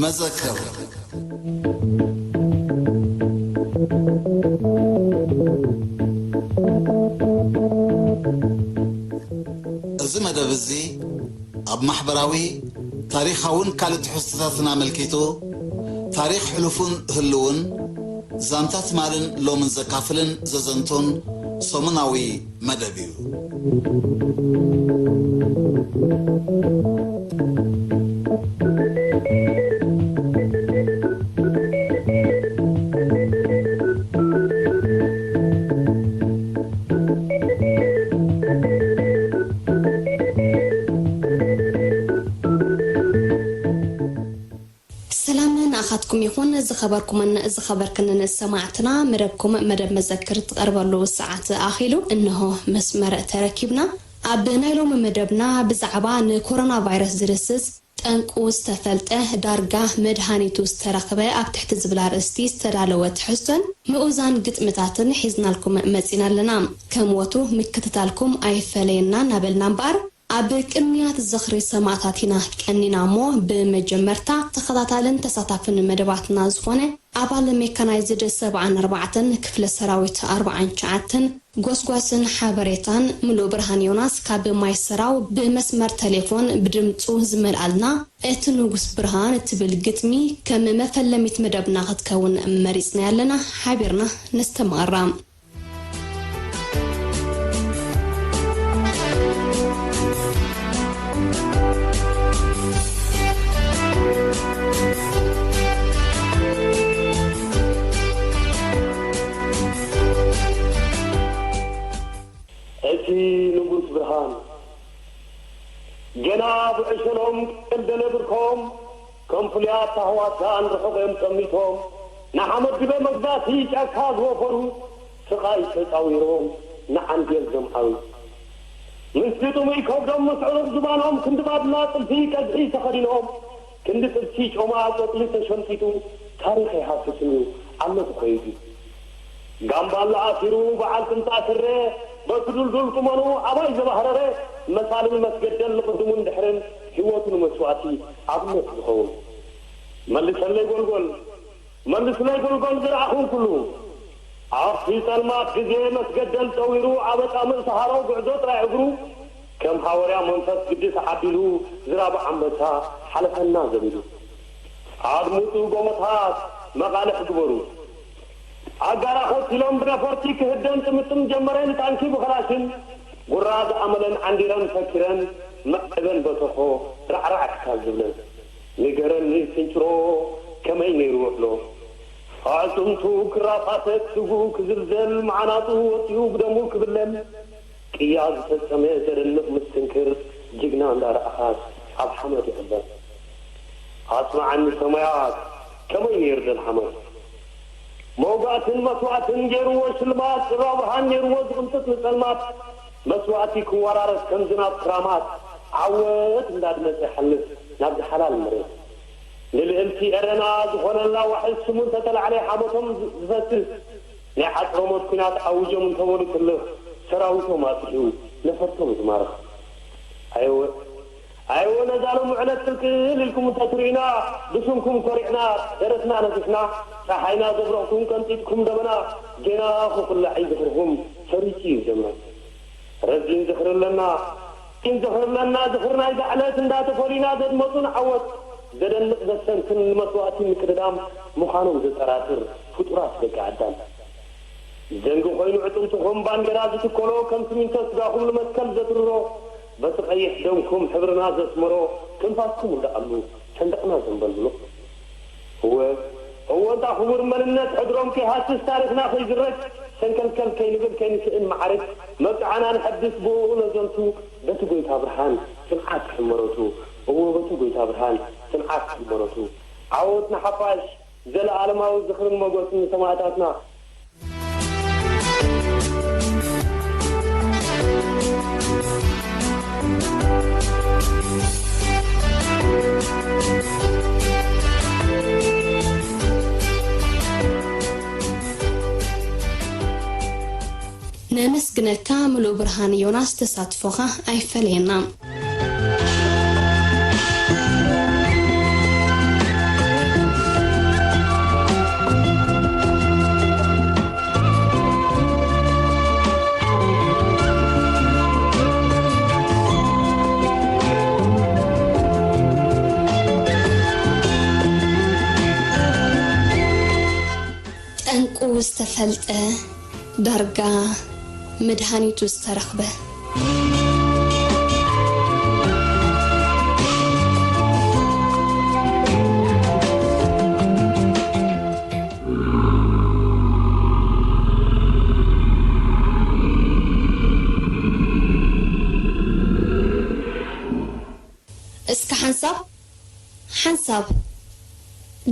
መዘከር። እዚ መደብ እዚ ኣብ ማሕበራዊ፣ ታሪኻውን ካልእ ትሕዝቶታትን ኣመልኪቱ፣ ታሪኽ ሕሉፉን ህልውን፣ ዛንታ ትማልን ሎምን ዘካፍልን ዘዘንቱን ሰሙናዊ መደብ እዩ። ሰላም ንኣኻትኩም ይኹን። ዝኸበርኩምን ዝኸበርክንን ሰማዕትና፣ መደብኩም መደብ መዘክር ትቐርበሉ ሰዓት ኣኺሉ እንሆ መስመር ተረኪብና። ኣብ ናይ ሎሚ መደብና ብዛዕባ ንኮሮና ቫይረስ ዝድስስ ጠንቁ ዝተፈልጠ፣ ዳርጋ መድሃኒቱ ዝተረኽበ ኣብ ትሕቲ ዝብል ኣርእስቲ ዝተዳለወ ትሕዝቶን ምኡዛን ግጥምታትን ሒዝናልኩም መጺና ኣለና። ከም ወትሩ ምክትታልኩም ኣይፈለየና እናበልና እምበኣር፣ ኣብ ቅንያት ዝኽሪ ሰማእታት ኢና ቀኒና እሞ፣ ብመጀመርታ ተኸታታልን ተሳታፍን መደባትና ዝኾነ ኣባል ሜካናይዝድ ሰብዓን ኣርባዕተን ክፍለ ሰራዊት ኣርባዓን ትሽዓተን ጎስጓስን ሓበሬታን ምሉእ ብርሃን ዮናስ ካብ ማይ ሰራው ብመስመር ቴሌፎን ብድምጹ ዝመልኣልና እቲ ንጉስ ብርሃን እትብል ግጥሚ ከም መፈለሚት መደብና ክትከውን መሪጽና ኣለና። ሓቢርና ነስተማቕራ። እቲ ንጉስ ብርሃን ገና ብዕሸሎም ቀልደለ ብርኮም ከም ፍሉያት ታህዋሳን ርሑቕ እዮም ጠሚቶም፣ ንሓመድ ድበ መግዛእቲ ጫካ ዝወፈሩ ስቓይ ተጻዊሮም ንዓንዴል ዘምዓሩ። ምስቲ ጥሙይ ከብዶም ምስ ዕሩቕ ዝባኖም ክንዲ ባድላ ጥልፊ ቀዝሒ ተኸዲኖም፣ ክንዲ ጥብሲ ጮማ ቆጽሊ ተሸምጢጡ ታሪኽ ኣይሃስስን እዩ ኣሎ ተኾይዱ። ጋምባላ ኣሲሩ በዓል ጥምጣ ስረ በቲ ዱልዱል ቁመኑ ኣባይ ዘባህረረ መሳልል መስገደል ንቕድሙን ድሕርን ህይወቱ ንመስዋእቲ ኣብነት ዝኸውን። መልሰለይ ጎልጎል፣ መልስለይ ጎልጎል ዝረኣኹም ኩሉ። ኣብቲ ጸልማት ግዜ መስገደል ጠዊሩ ኣብ ኣጻምእ ሰሃሮ ጉዕዞ ጥራይ እግሩ ከም ሃወርያ መንፈስ ግዲ ተዓዲሉ ዝራብ ኣንበሳ ሓለፈና ዘቢሉ። ኣድምጹ ጎቦታት መቓልሕ ግበሩ። ኣጋራ ኸቲሎም ብነፈርቲ ክህደን ጥምጥም ጀመረ ንታንኪ ብኽላሽን ጉራ ዝኣመለን ዓንዲረን ፈኪረን መዕበን በተኾ ራዕራዕ ክሳብ ዝብለን። ንገረኒ ስንጭሮ ከመይ ነይሩ ውዕሎ? ኣዕጽምቱ ክራፋተት ስጉ ክዝልዘል መዓናጡ ወጺኡ ብደሙ ክብለል። ቅያ ዝፈጸመ ዘደንቕ ምስትንክር ጅግና እንዳረኣኻስ ኣብ ሓመድ ይቕበር። ኣስምዓኒ ሰማያት ከመይ ነይሩ ደልሓመት? መውጋእትን መስዋእትን ገይርዎ ሽልማት ጽራ ብርሃን ነይርዎ ዝቕንጥጥ ንጸልማት መስዋእቲ ክወራረስ ከም ዝናብ ክራማት ዓወት እንዳድመጸ ይሓልፍ ናብዚ ሓላል መሬት። ንልእልቲ ኤረና ዝኾነላ ዋሕስ ስሙ እንተተላዕለ ሓሞቶም ዝፈስስ ናይ ሓጽረሞት ኲናት ኣውጆም እንተበሉ ክልኽ ሰራዊቶም ኣጽሒኡ ነፈርቶም ዝማርኽ። ኣይወ ኣይወ ነዛ ሎም ዕለት ቅልቅል ኢልኩም እንተትርእዩና ብስምኩም ኮሪዕና ደረትና ነፊሕና ጸሓይና ዘብረቕኩም ቀንጢጥኩም ደመና ጌና ክኹላዕ እዩ ዝኽርኹም ሰሪቱ እዩ ደምና። ረዚን ዝኽሪ ኣለና ግን ዝኽሪ ኣለና ዝኽሪ ናይዛ ዕለት እንዳተፈሉና ዘድመጹን ዓወት ዘደንቕ ዘስተንትን ንመስዋእቲ ምቅድዳም ምዃኖም ዘጠራጥር ፍጡራት ደቂ ኣዳም። ዘንጊ ኮይኑ ዕጥንትኹም ባንዴራ ዝትከሎ ከም ስሚንቶ ስጋኹም ንመትከል ዘትርሮ በቲ ቀይሕ ደምኩም ሕብርና ዘስመሮ ትንፋስኩም ውዳኣሉ ሰንደቕና ዘንበልብሎ። እወ እወ እንታ ክቡር መንነት ሕድሮም ከይሃስስ ታሪኽና ከይዝረግ ሰንከልከል ከይንብል ከይንስእን ማዕርግ መብጽዓና ንሐድስ ብእኡ ነዘንቱ በቲ ጎይታ ብርሃን ጽንዓት ክሕመረቱ። እወ በቲ ጎይታ ብርሃን ጽንዓት ክሕመረቱ። ዓወት ንሓፋሽ ዘለኣለማዊ ዝኽርን ሞጎስን ንሰማእታትና። ነመስግነካ ምሉእ ብርሃን ዮናስ፣ ተሳትፎኻ ኣይፈለየና። ጠንቁ ዝተፈልጠ፣ ዳርጋ መድሃኒቱ ዝተረኽበ። እስከ ሓንሳብ፣ ሓንሳብ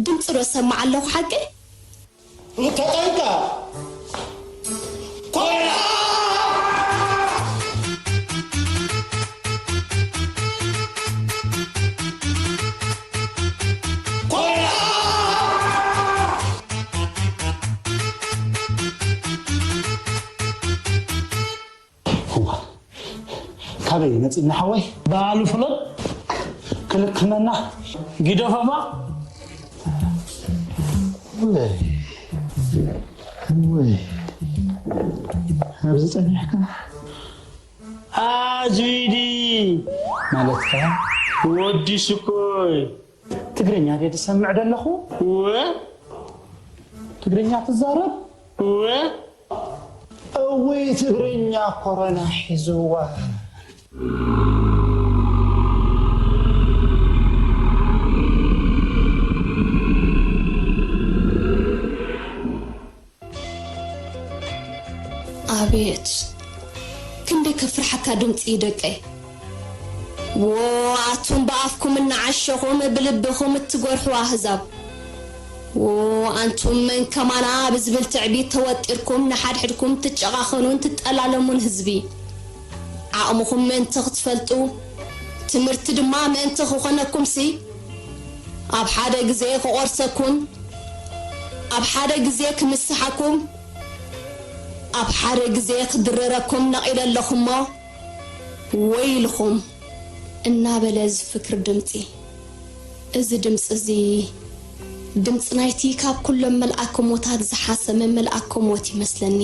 ድምፂ ዶ ሰማዕ ኣለኹ ሓቂ? ተጠንቀቕ! ኮላ! ኮላ! እዋ፣ ካበይ መጺእና ሓወይ? በዓሉ ፍሎት ክልክመና። ግደፎማ። ወይ፣ ወይ፣ ኣብዚ ጸኒሕካ? ኣዝዩዲ። ማለትካ? ወዲ ስኮይ። ትግርኛ ድየ ዝሰምዕ ዘለኹ? እወ። ትግርኛ ትዛረብ? እወ። እውይ፣ ትግርኛ ኮሮና ሒዝዋ። ኣቤት ክንደይ ከፍርሓካ ድምፂ ደቀይ። ዎ ኣቱም ብኣፍኩም እናዓሸኹም ብልብኹም እትጎርሑ ኣህዛብ። ዎ ኣንቱም መን ከማና ብዝብል ትዕቢት ተወጢርኩም ንሓድሕድኩም ትጨኻኸኑን ትጠላለሙን ህዝቢ። ዓቕምኹም ምእንቲ ክትፈልጡ ትምህርቲ ድማ ምእንቲ ክኾነኩምሲ ኣብ ሓደ ግዜ ክቖርሰኩም ኣብ ሓደ ግዜ ክምስሓኩም ኣብ ሓደ ግዜ ክድርረኩም ነቒለ ኣለኹ እሞ፣ ወይልኹም እናበለ ዝፍክር ድምጺ። እዚ ድምጺ እዚ ድምጺ ናይቲ ካብ ኩሎም መልኣከ ሞታት ዝሓሰመ መልኣከ ሞት ይመስለኒ።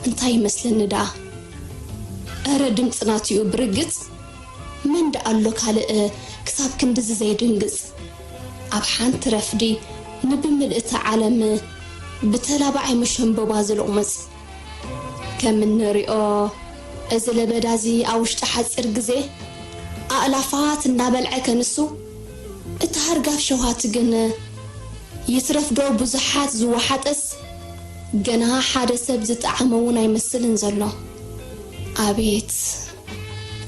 እንታይ ይመስለኒ ደኣ? እረ ድምጺ ናትኡ ብርግጽ! መን ደኣ ኣሎ ካልእ ክሳብ ክንድዚ ዘይድንግጽ? ኣብ ሓንቲ ረፍዲ ንብምልእቲ ዓለም ብተላባዓይ መሸምበባ ዝልቕመጽ። ከም እንሪኦ፣ እዚ ለበዳ እዚ ኣብ ውሽጢ ሓጺር ግዜ ኣእላፋት እናበልዐ ከንሱ፣ እቲ ሃርጋፍ ሸውሃት ግን ይትረፍ ዶ ብዙሓት ዝወሓጠስ፣ ገና ሓደ ሰብ ዝጠዓመ እውን ኣይመስልን ዘሎ። ኣቤት፣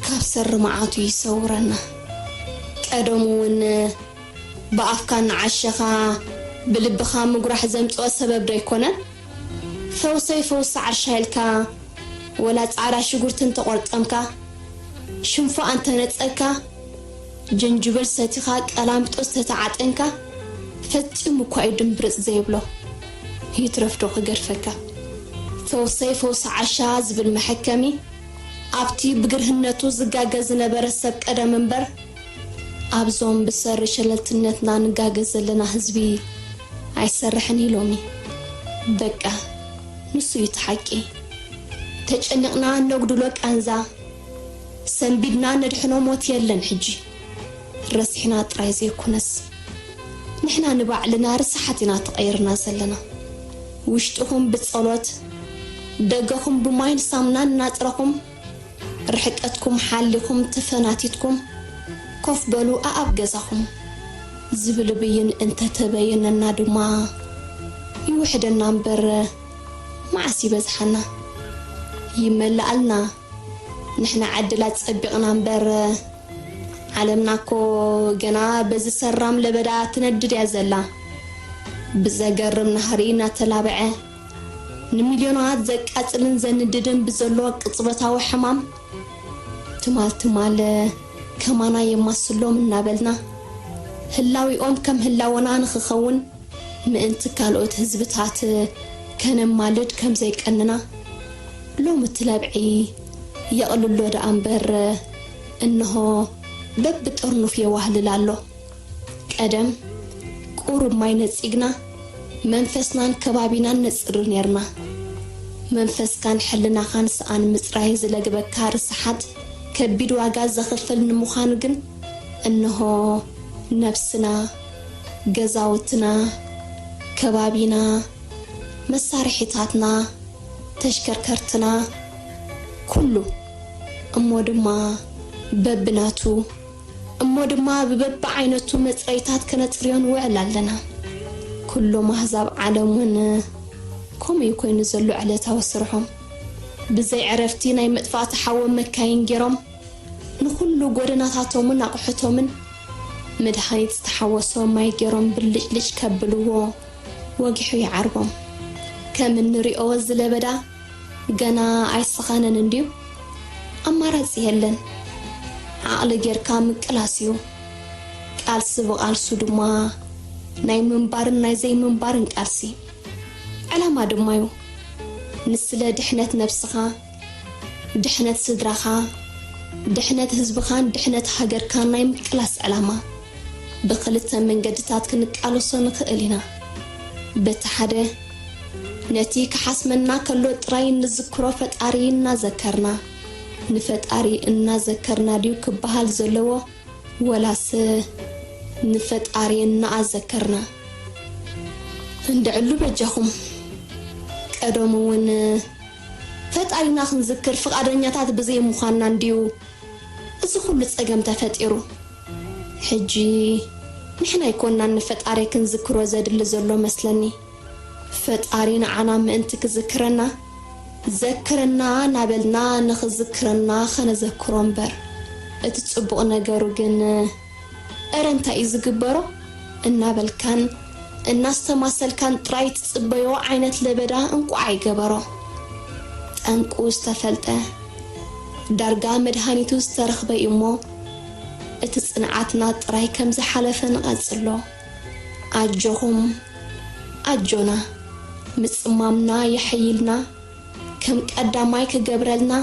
ካብ ሰሪ መዓቱ ይሰውረና። ቀደሙ እውን ብኣፍካ እናዓሸኻ ብልብኻ ምጉራሕ ዘምጽኦ ሰበብ ዶ ኣይኮነን? ፈውሰይ ፈውሲ ዓሻ ኢልካ፣ ወላ ጻዕዳ ሽጉርቲ እንተቖርጠምካ፣ ሽንፋ እንተነጸግካ፣ ጅንጅብል ሰቲኻ፣ ቀላሚጦስ ተተዓጠንካ፣ ፈጺሙ እኳ እዩ ድምብርጽ ዘይብሎ። ይትረፍ ዶ ክገድፈካ። ፈውሰይ ፈውሲ ዓሻ ዝብል መሐከሚ፣ ኣብቲ ብግርህነቱ ዝጋገ ዝነበረ ሰብ ቀደም እምበር፣ ኣብዞም ብሰሪ ሸለልትነትና ንጋገ ዘለና ህዝቢ ኣይሰርሕን እዩ ሎሚ። በቃ፣ ንሱ እዩ እቲ ሓቂ። ተጨኒቕና ነጉድሎ ቃንዛ፣ ሰንቢድና ነድሕኖ ሞት የለን ሕጂ። ረሲሕና ጥራይ ዘይኮነስ፣ ንሕና ንባዕልና ርሳሓት ኢና ተቐይርና ዘለና። ውሽጥኹም ብጸሎት፣ ደገኹም ብማይን ሳሙናን እናጽረኹም፣ ርሕቀትኩም ሓሊኹም ተፈናቲትኩም ኮፍ በሉ ኣኣብ ገዛኹም ዝብል ብይን እንተተበየነና ድማ ይውሕደና እምበር መዓስ ይበዝሓና? ይመልኣልና። ንሕና ዕድላት ጸቢቕና እምበር ዓለምና እኮ ገና በዚ ሰራም ለበዳ ትነድድ እያ ዘላ። ብዘገርም ናህሪ እናተላብዐ ንሚልዮናት ዘቃጽልን ዘንድድን ብዘሎ ቅጽበታዊ ሕማም፣ ትማል ትማል ከማና የማስሎም እናበልና፣ ህላዊኦም ከም ህላወና ንኽኸውን ምእንቲ ካልኦት ህዝብታት ከነማልድ ከም ዘይቀንና፣ ሎሚ እቲ ለብዒ የቕልሎ ደኣ እምበር፣ እንሆ በብጠርኑፍ የዋህልል ኣሎ። ቀደም ቁሩብ ማይ ነጺግና፣ መንፈስናን ከባቢናን ነጽሪ ኔርና። መንፈስካን ሕልናኻን ሰኣን ምጽራይ ዝለግበካ ርስሓት ከቢድ ዋጋ ዘኽፍል ንምዃኑ ግን፣ እንሆ ነብስና፣ ገዛውትና፣ ከባቢና፣ መሳርሒታትና፣ ተሽከርከርትና፣ ኩሉ፣ እሞ ድማ በብናቱ፣ እሞ ድማ ብበብዓይነቱ መጽረይታት ከነጽርዮ ንውዕል ኣለና። ኩሎም ኣህዛብ ዓለም እውን ከምኡ እዩ ኮይኑ ዘሎ ዕለታዊ ስርሖም። ብዘይ ዕረፍቲ ናይ መጥፋእቲ ሓወ መካይን ገይሮም ንኹሉ ጎደናታቶምን ኣቑሑቶምን መድሃኒት ዝተሓወሶ ማይ ገይሮም ብልጭልጭ ከብልዎ ወጊሑ ይዓርቦም። ከም እንሪኦ እዚ ለበዳ ገና ኣይሰኸነን እንድዩ። ኣማራጺ የለን። ዓቕሊ ጌርካ ምቅላስ እዩ። ቃልሲ ብቓልሱ ድማ ናይ ምንባርን ናይ ዘይምንባርን ቃልሲ። ዕላማ ድማ እዩ። ንስለ ድሕነት ነብስኻ፣ ድሕነት ስድራኻ፣ ድሕነት ህዝብኻን ድሕነት ሃገርካን ናይ ምቅላስ ዕላማ ብኽልተ መንገድታት ክንቃለሶ ንኽእል ኢና። በቲ ሓደ፣ ነቲ ክሓስመና ከሎ ጥራይ እንዝክሮ ፈጣሪ እናዘከርና፣ ንፈጣሪ እናዘከርና ድዩ ክበሃል ዘለዎ፣ ወላስ ንፈጣሪ እናኣዘከርና? እንድዕሉ በጃኹም። ቀደም እውን ፈጣሪና ክንዝክር ፍቓደኛታት ብዘይምዃንና እንድዩ እዚ ኩሉ ጸገም ተፈጢሩ። ሕጂ ንሕና ኣይኮናን ንፈጣሪ ክንዝክሮ ዘድሊ ዘሎ መስለኒ። ፈጣሪ ንዓና ምእንቲ ክዝክረና፣ ዘክረና እናበልና ንኽዝክረና ኸነዘክሮ እምበር። እቲ ጽቡቕ ነገሩ ግን፣ "እረ እንታይ እዩ ዝግበሮ?" እናበልካን እናስተማሰልካን ጥራይ ትጽበዮ ዓይነት ለበዳ እንቋዕ ኣይገበሮ። ጠንቁ ዝተፈልጠ፣ ዳርጋ መድሃኒቱ ዝተረኽበ እዩ እሞ፣ እቲ ጽንዓትና ጥራይ ከም ዝሓለፈ ንቐጽሎ። ኣጆኹም፣ ኣጆና፣ ምጽማምና የሐይልና፣ ከም ቀዳማይ ክገብረልና፣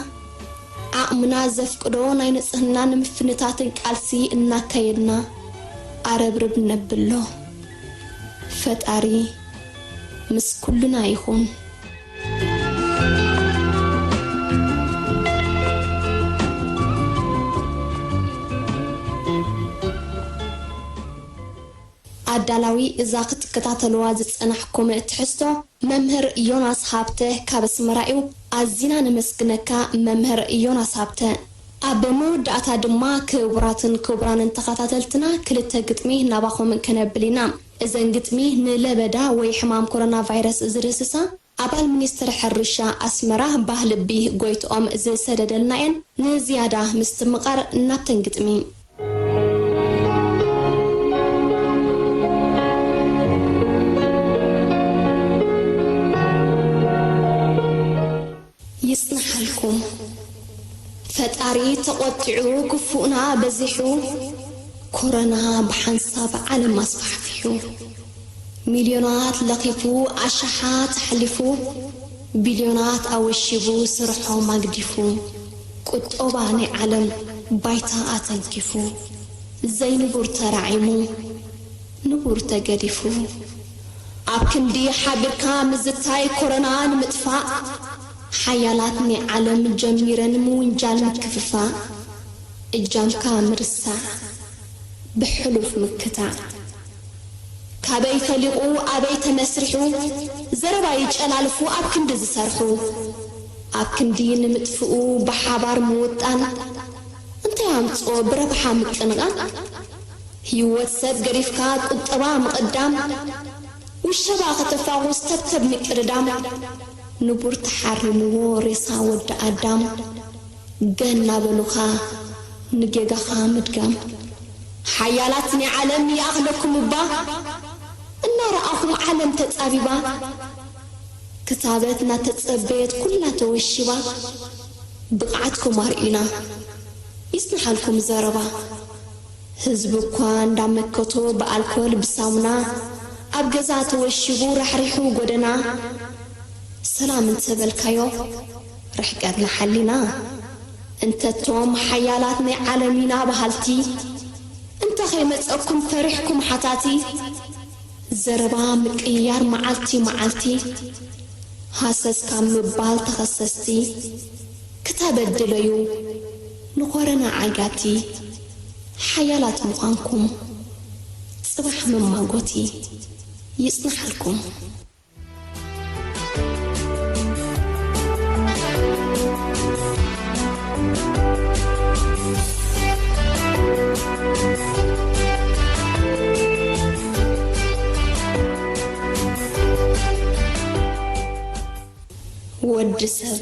ዓቕምና ዘፍቅዶ ናይ ንጽህናን ምፍንታትን ቃልሲ እናካየድና፣ ኣረብርብ ነብሎ። ፈጣሪ ምስ ኩልና ይኹን። ኣዳላዊ እዛ ክትከታተልዋ ዝጸናሕኩም ትሕዝቶ መምህር ዮናስ ሃብተ ካብ ኣስመራ እዩ። ኣዚና ነመስግነካ መምህር ዮናስ ሃብተ። ኣብ መወዳእታ ድማ ክቡራትን ክቡራንን ተኸታተልትና ክልተ ግጥሚ ናባኹም ከነብል ኢና። እዘን ግጥሚ ንለበዳ ወይ ሕማም ኮሮና ቫይረስ ዝድህስሳ ኣባል ሚኒስትሪ ሕርሻ ኣስመራ ባህልቢ ጎይትኦም ዝሰደደልና እየን። ንዝያዳ ምስትምቓር ናብተን ግጥሚ። ይጽንሓልኩም። ፈጣሪ ተቖጢዑ ክፉእና በዚሑ፣ ኮረና ብሓንሳብ ዓለም ኣስፋሕፊሑ። ሚልዮናት ለኺፉ ኣሽሓት ኣሕሊፉ፣ ቢልዮናት ኣወሺቡ ስርሖም ኣግዲፉ። ቁጠባ ናይ ዓለም ባይታ ኣተንኪፉ፣ ዘይንቡር ተራዒሙ ንቡር ተገዲፉ። ኣብ ክንዲ ሓቢርካ ምዝታይ ኮረና ንምጥፋእ፣ ሓያላት ናይ ዓለም ጀሚረን ምውንጃል ምክፍፋእ፣ እጃምካ ምርሳዕ ብሕሉፍ ምክታዕ። ካበይ ፈሊቑ ኣበይ ተመስሪሑ፣ ዘረባ ይጨላልፉ ኣብ ክንዲ ዝሰርሑ። ኣብ ክንዲ ንምጥፍኡ ብሓባር ምውጣን፣ እንታይ ኣምጽኦ ብረብሓ ምቅንቓን? ህይወት ሰብ ገዲፍካ ቁጠባ ምቕዳም፣ ውሸባ ከተፋኹስ ተብተብ ምቅድዳም፣ ንቡር ተሓሪምዎ ሬሳ ወዲ ኣዳም፣ ገና በሉኻ ንጌጋኻ ምድጋም። ሓያላት ናይ ዓለም ይኣኽለኩም እባ፣ እናረኣኹም ዓለም ተጻቢባ፣ ክታበት እናተጸበየት ኩላ ተወሺባ፣ ብቕዓትኩም ኣርእዩና፣ ይጽንሓልኩም ዘረባ። ህዝቢ እኳ እንዳመከቶ ብኣልኮል ብሳሙና፣ ኣብ ገዛ ተወሺቡ ራሕሪሑ ጎደና። ሰላም እንተበልካዮ ርሕቀትና ሓሊና። እንተቶም ሓያላት ናይ ዓለም ኢና በሃልቲ፣ እንተ ኸይመጸኩም ፈሪሕኩም ሓታቲ፣ ዘረባ ምቅይያር መዓልቲ መዓልቲ፣ ሃሰስ ካብ ምባል ተኸሰስቲ፣ ክታበት ድለዩ ንኾረና ዓጋቲ፣ ሓያላት ምዃንኩም ጽባሕ መማጎቲ ይጽንሓልኩም። ወዲ ሰብ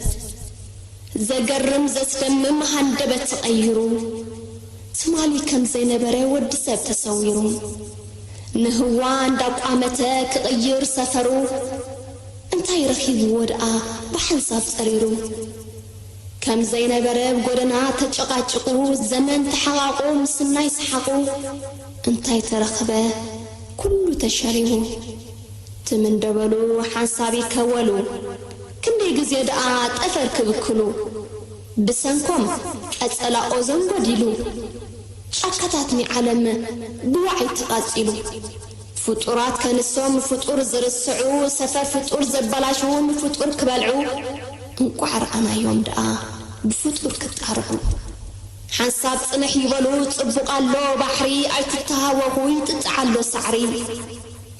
ዘገርም ዘስደምም ሃንደበት ተቐይሩ፣ ትማሊ ከም ዘይነበረ ወዲ ሰብ ተሰዊሩ፣ ንህዋ እንዳቋመተ ክቕይር ሰፈሩ፣ እንታይ ረኺብዎ ደኣ ብሓንሳብ ጸሪሩ? ከም ዘይነበረ ብጎደና ተጨቓጭቑ፣ ዘመን ተሓቓቑ ምስናይ ሰሓቑ፣ እንታይ ተረኽበ ኩሉ ተሸሪቡ? ትም እንደበሉ ሓንሳብ ይከወሉ፣ ክንደይ ግዜ ደኣ ጠፈር ክብክሉ? ብሰንኮም ቀጸላ ኦዞን ጎዲሉ፣ ጫካታት ናይ ዓለም ብዋዒ ተቓጺሉ። ፍጡራት ከንሶም ፍጡር ዝርስዑ፣ ሰፈር ፍጡር ዘበላሽዉ ንፍጡር ክበልዑ፣ እንቋዕ ረኣናዮም ደኣ ብፍጡር ክጣርዑ። ሓንሳብ ጽንሕ ይበሉ ጽቡቕ ኣሎ ባሕሪ፣ ኣይትተሃወኹ ይጥጥዕ ኣሎ ሳዕሪ።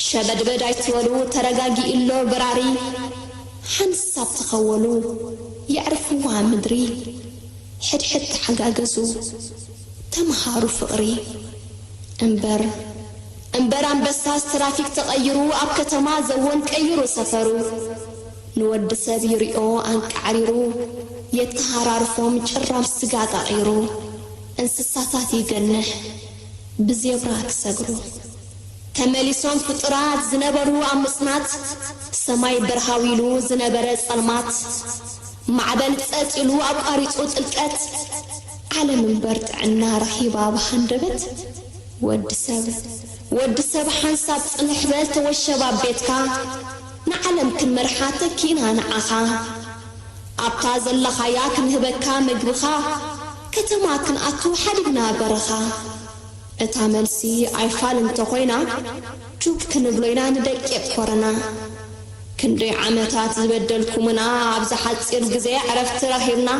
ሸበድበድ ኣይትበሉ ተረጋጊኡ ኣሎ በራሪ፣ ሓንሳብ ተኸወሉ የዕርፍዋ ምድሪ። ሕድሕድ ተሓጋገዙ ተመሃሩ ፍቕሪ። እምበር፣ እምበር ኣንበሳስ ትራፊክ ተቐይሩ፣ ኣብ ከተማ ዘወን ቀይሩ ሰፈሩ። ንወዲ ሰብ ይሪኦ ኣንቃዕሪሩ፣ የተሃራርፎም ጭራም ስጋ ጣቒሩ። እንስሳታት ይገንሕ ብዜብራ ክሰግሩ። ተመሊሶም ፍጡራት ዝነበሩ ኣብ ምጽናት፣ ሰማይ በርሃዊሉ ዝነበረ ጸልማት፣ ማዕበል ጸጥ ኢሉ ኣቋሪጹ ጥልቀት። ዓለም እምበር ጥዕና ረኺባ ብሃንደበት፣ ወዲ ሰብ፣ ወዲ ሰብ ሓንሳብ ጽንሕ በል ተወሸብ ኣብ ቤትካ፣ ንዓለም ክንመርሓ ተኪእና ንዓኻ። ኣብታ ዘለኻያ ክንህበካ መግብኻ፣ ከተማ ክንኣቱ ሓዲግና በረኻ። እታ መልሲ ኣይፋል እንተኾይና፣ ጁብ ክንብሎ ኢና ንደቂቕ ኮረና። ክንደይ ዓመታት ዝበደልኩምና፣ ኣብዚ ሓጺር ግዜ ዕረፍቲ ረኺብና፣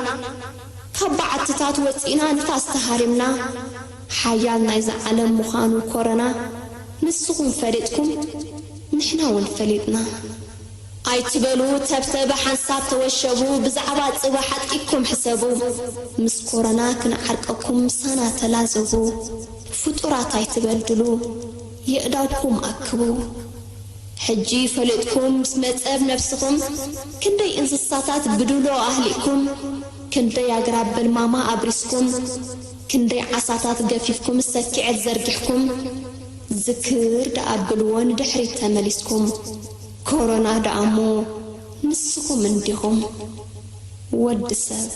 ካብ በዓትታት ወጺእና ንፋስ ተሃሪምና፣ ሓያል ናይዛ ዓለም ምዃኑ ኮረና፣ ንስኹም ፈሊጥኩም፣ ንሕና እውን ፈሊጥና። ኣይትበሉ ተብተብ ሓንሳብ ተወሸቡ፣ ብዛዕባ ጽባሕ ኣጥቂኩም ሕሰቡ። ምስ ኮረና ክንዓርቀኩም ምሳና ተላዘቡ። ፍጡራት ኣይትበድሉ፣ የእዳውኩም ኣክቡ። ሕጂ ፈሊጥኩም ምስ መጸብ ነብስኹም፣ ክንደይ እንስሳታት ብድሎ ኣህሊእኩም፣ ክንደይ ኣግራብ በልማማ ኣብሪስኩም፣ ክንደይ ዓሳታት ገፊፍኩም ሰኪዐት ዘርጊሕኩም፣ ዝክር ደኣ ብልዎ ንድሕሪት ተመሊስኩም። ኮሮና ደኣ እሞ ንስኹም እንዲኹም ወዲ ሰብ።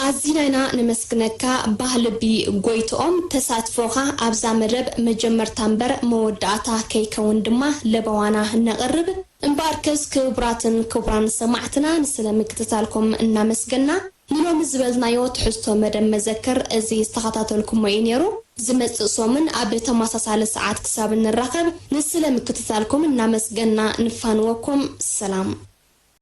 ኣዚና ኢና ነመስግነካ ባህልቢ ጎይትኦም፣ ተሳትፎኻ ኣብዛ መደብ መጀመርታ እምበር መወዳእታ ከይከውን ድማ ለበዋና ነቕርብ። እምበኣርከስ ክቡራትን ክቡራን ሰማዕትና፣ ንስለ ምክትታልኩም እናመስገና፣ ንሎሚ ዝበልናዮ ትሕዝቶ መደብ መዘክር እዚ ዝተኸታተልኩሞ እዩ ነይሩ። ዝመጽእ ሶምን ኣብ ተመሳሳሊ ሰዓት ክሳብ እንራኸብ፣ ንስለ ምክትታልኩም እናመስገና ንፋንወኩም። ሰላም።